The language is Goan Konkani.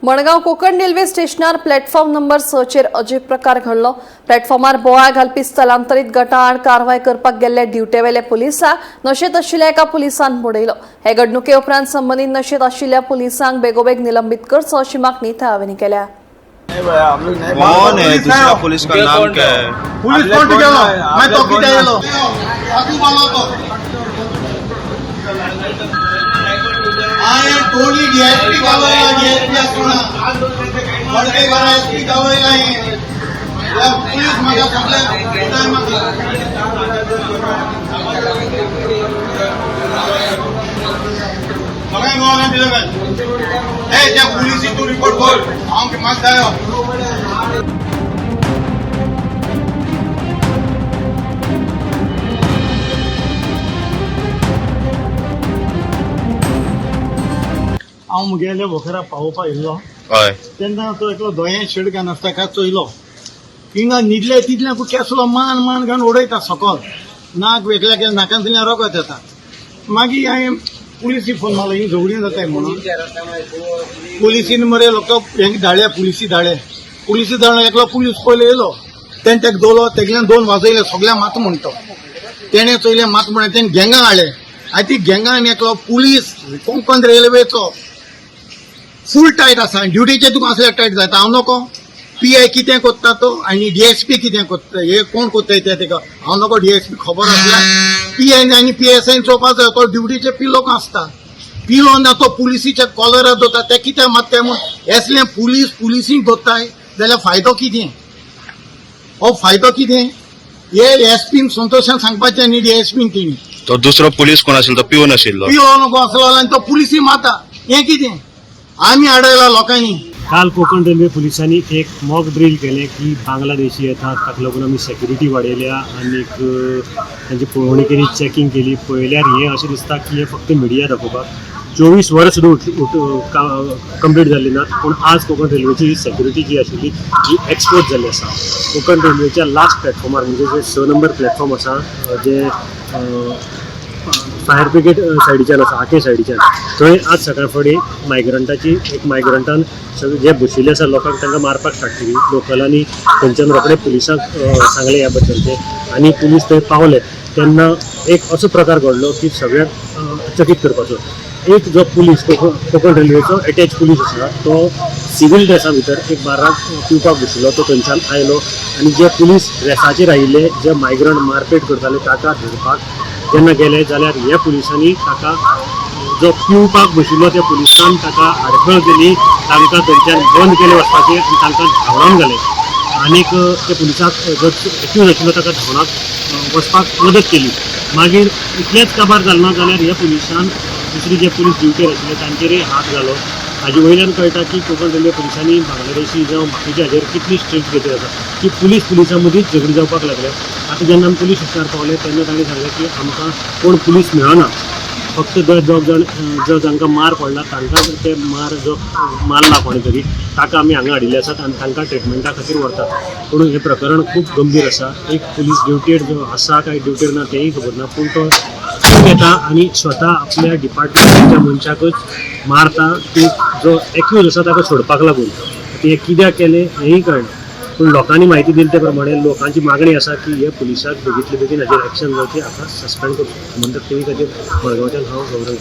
मडगांव कोकण रेल्वे स्टेशनार प्लॅटफॉर्म नंबर 6 चेर अजीब प्रकार घडलो. प्लॅटफॉर्मार बोवाळ घालपी स्थलांतरीत गटा आड कारवाय करपाक गेल्ल्या ड्युटेवेल्या पुलिसांक नशेंत आशिल्ल्या एका पुलिसान बडयलो. हे घडणुके उपरांत संबंदीत नशेंत आशिल्ल्या पुलिसांक बेगोबेग निलंबीत करचो अशी मागणी थळाव्यांनी केल्या. नहीं भैया, हम लोग नहीं। कौन है दूसरा पुलिस का नाम क्या है? पुलिस कोण गेलो मागीर तो कित्याक येयलो? हांवें टोली डीएसपी गावयला, डीएसपी आसतना मडकयकार एसपी गावयला. हे पुलीस म्हाका सगळे कुठाय म्हाका. सगळ्यांक गोवा दिलं काय? ए, त्या पुलिसी तूं रिपोर्ट कर. हांव म्हाका जायो. हांव मुगेल्या वखरा पावोवपा येयल्लो हय. तेन्ना तो एकलो दोये शेड घालून ताका चोयलो. हिंगा न्हिदले तितल्या केसलो मान मान घालून उडयता सकल, नाक वेगळ्या केल्या, नाकांतल्यान रगत येता. मागीर हांवें पुलिसी फोन मारलो, ही झगडीं जाताय म्हणून. पुलिसीन मरे लोक हेंक धाडले, पुलिसी धाडले. पुलिसी धाडलो, एकलो पुलीस पयलो येयलो. तेणें ताका दोलो, तेगल्यान दोन वाजयले. सगळ्या मात म्हणतो तेणें चोयलें, मात म्हणलें, तेणें गँगा हाडले. आनी ती गँगा आनी एकलो पुलीस कोंकण रेल्वेचो फूल टायट आसा ड्युटीचे. तुका असले टायट जाता? हांव नको पी I कितें कोत्ता तो आनी डीएसपी कितें कोत्ता, हे कोण कोत्ताय ते तेका हांव नको. डीएसपी खबर आसल्यार पी I आनी पी एस आयन चोवपा जाय. तो ड्युटीचे पिलोक आसता, पिलो ना तो पुलिसीच्या कॉलराक दवरता. ते कित्याक मारताय म्हूण असले पुलीस पुलिसींक दवरताय जाल्यार फायदो कितें? हो फायदो कितें? हे एसपीन संतोशान सांगपाचें न्ही डीएसपीन तेणी. तो दुसरो पुलीस कोण आशिल्लो तो पिवन आशिल्लो. पिलो नको असलो आनी तो पुलिसी मारता, हें कितें? आमी आडयला लोकांनी. काल कोकण रेल्वे पुलिसांनी एक मॉक ड्रील केलें की बांगलादेशी येतात, ताका लागून आमी सेक्युरिटी वाडयल्या आनीक तांची पळोवणी केली, चॅकिंग केली. पळयल्यार हें अशें दिसता की हें फक्त मिडिया दाखोवपाक. 24 वरां सुद्दां कंप्लीट जाल्ली नात, पूण आज कोकण रेल्वेची सेक्युरिटी जी आशिल्ली ही एक्सपोज जाल्ली आसा. कोकण रेल्वेच्या लास्ट प्लॅटफॉर्मार, म्हणजे जे 6 नंबर प्लॅटफॉर्म आसा, जे फायर ब्रिगेड सायडीच्यान आसा, आके सायडीच्यान, थंय आज सकाळ फुडें मायग्रंटाची एक मायग्रंटान सगळे जे बशिल्ले आसा लोकांक तांकां मारपाक स्टार्ट केली. लोकलांनी थंयच्यान रोखडे पुलिसांक सांगलें ह्या बद्दलचें आनी पुलीस थंय पावले तेन्ना एक असो प्रकार घडलो की सगळ्यांक चकीत करपाचो. एक जो पुलीस कोकण कोकण रेल्वेचो एटॅच पुलीस आसा, तो सिवील ड्रेसा भितर एक बाराक पिवपाक बशिल्लो. तो थंयच्यान आयलो आनी जे पुलीस ड्रेसाचेर आयिल्ले जे मायग्रंट मारपेट करताले ताका धरपाक जेन्ना गेले जाल्यार ह्या पुलिसांनी ताका, जो पिवपाक बशिल्लो त्या पुलिसान ताका आडखळ केली. तांकां थंयच्यान बंद केले वचपाचें आनी तांकां धांवडावन घाले. आनीक त्या पुलिसाक, जो एक्यूज आशिल्लो ताका धांवडाक वचपाक मदत केली. मागीर इतलेंच काबार जालें ना जाल्यार ह्या पुलिसान दुसरी जे पुलीस ड्युटीर आशिल्ले तांचेरय हात घालो. हाजे वयल्यान कळटा की कोकण रेल्वे पुलिसांनी बांगलादेशी जावं बाकीच्या हाजेर कितली स्ट्रिक्ट घेतली आसा की पुलीस पुलिसां मदींच झगडी जावपाक लागल्या. आतां जेन्ना आमी पुलीस स्टेशनार पावले तेन्ना तांणी सांगलें की आमकां कोण पुलीस मेळना, फक्त जे दोग जाण जो जांकां मार पडला तांकां, ते मार जो मारला कोणें तरी ताका आमी हांगा हाडिल्ले आसात आनी तांकां ट्रिटमेंटा खातीर व्हरतात. पूण हें प्रकरण खूब गंभीर आसा. एक पुलीस ड्युटेर जो आसा काय ड्युटेर ना तेंय खबर ना, पूण तो येता आनी स्वता आपल्या डिपार्टमेंटाच्या मनशाकच मारता की जो एक्यूज आसा ताका सोडपाक लागून. ते कित्याक केलें हेंय कळना, पूण लोकांनी म्हायती दिली ते प्रमाणे लोकांची मागणी आसा की हे पुलिसाक बेगीतले बेगीन हाजेर एक्शन जावची, हाका सस्पेंड करचो. म्हणटा टीव्ही खातीर मडगांवच्यान हांव गौरव.